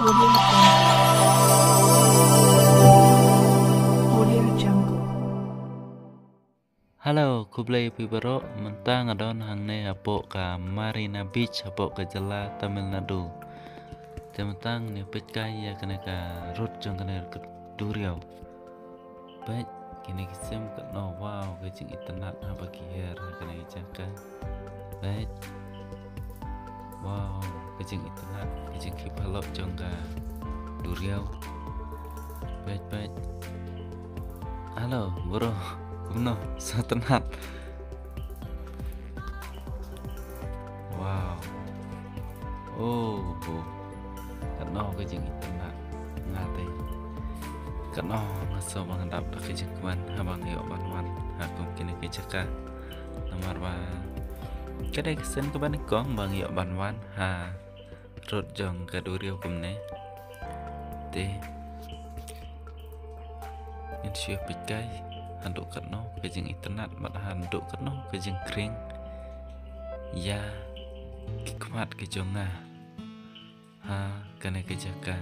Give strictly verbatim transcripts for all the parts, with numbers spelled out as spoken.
Hello, khublei phi baroh, mynta nga don hangne hapoh ka Marina Beach, hapoh ka jylla Tamil Nadu. Te mynta ngin ïa peit kai ïa kane ka rud jong kane ka duriaw. Peit, kine ki sim katno, wow, ka jingitynnad haba ki her ha kane ka jaka. Peit. Wow, ka jingitynnad, ka jingkhih phalok jong ka duriaw. Peit, peit. Hello, bro. Kumno? Sa tynnad. Wow. Oh, oh. Katno ka jingitynnad. Nga te. Katno nga sngew ba ngan dap da ka jingkmen haba nga ïoh ban wan ha kum kine ki jaka. Namar ba ka dei ka sien kaba nyngkong ba nga ïoh ban wan ha rud jong ka duriaw kumne. Te ngin shu peit kai haduh katno ka jingitynnad bad haduh katno ka jingkhring ïa ki khmat ki jong nga ha kane ka jaka.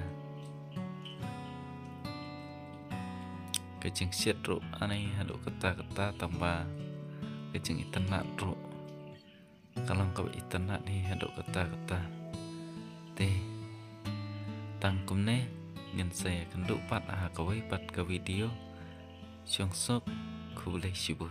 Ka jingshit ruh ani haduh katta katta, tangba ka jingitynnad ruh ka long kaba itynnad hi haduh katta katta. Te tang kumne, ngin sa ïakynduh pat ha kawei pat ka video. Shong suk, khublei shibun.